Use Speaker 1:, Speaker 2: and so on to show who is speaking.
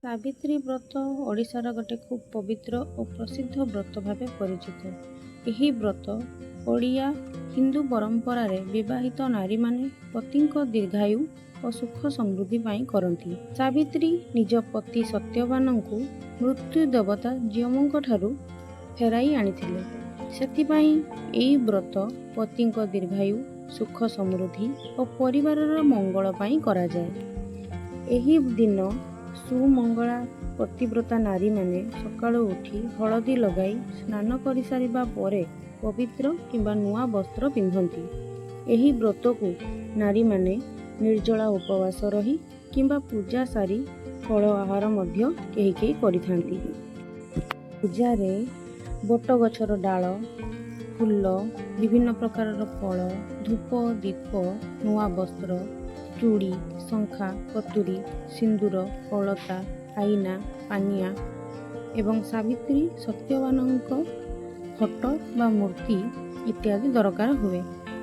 Speaker 1: ସାବିତ୍ରୀ ବ୍ରତ ଓଡ଼ିଶାର ଗୋଟେ ଖୁବ୍ ପବିତ୍ର ଓ ପ୍ରସିଦ୍ଧ ବ୍ରତ ଭାବେ ପରିଚିତ। ଏହି ବ୍ରତ ଓଡ଼ିଆ ହିନ୍ଦୁ ପରମ୍ପରାରେ ବିବାହିତ ନାରୀମାନେ ପତିଙ୍କ ଦୀର୍ଘାୟୁ ଓ ସୁଖ ସମୃଦ୍ଧି ପାଇଁ କରନ୍ତି। ସାବିତ୍ରୀ ନିଜ ପତି ସତ୍ୟବାନଙ୍କୁ ମୃତ୍ୟୁ ଦେବତା ଯମଙ୍କଠାରୁ ଫେରାଇ ଆଣିଥିଲେ। ସେଥିପାଇଁ ଏହି ବ୍ରତ ପତିଙ୍କ ଦୀର୍ଘାୟୁ, ସୁଖ ସମୃଦ୍ଧି ଓ ପରିବାରର ମଙ୍ଗଳ ପାଇଁ କରାଯାଏ। ଏହି ଦିନ ସୁମଙ୍ଗଳା ପତିବ୍ରତା ନାରୀମାନେ ସକାଳୁ ଉଠି ହଳଦୀ ଲଗାଇ ସ୍ନାନ କରିସାରିବା ପରେ ପବିତ୍ର କିମ୍ବା ନୂଆ ବସ୍ତ୍ର ପିନ୍ଧନ୍ତି। ଏହି ବ୍ରତକୁ ନାରୀମାନେ ନିର୍ଜଳା ଉପବାସ ରହି କିମ୍ବା ପୂଜା ସାରି ଫଳ ଆହାର ମଧ୍ୟ କେହି କେହି କରିଥାନ୍ତି। ପୂଜାରେ ବଟଗଛର ଡାଳ, ଫୁଲ, ବିଭିନ୍ନ ପ୍ରକାରର ଫଳ, ଧୂପ, ଦୀପ, ନୂଆ ବସ୍ତ୍ର, ଚୁଡ଼ି, ଶଙ୍ଖା, କତୁରୀ, ସିନ୍ଦୁର, ଅଳତା, ଆଇନା, ପାନିଆ ଏବଂ ସାବିତ୍ରୀ ସତ୍ୟବାନଙ୍କ ଫଟୋ ବା ମୂର୍ତ୍ତି ଇତ୍ୟାଦି ଦରକାର ହୁଏ।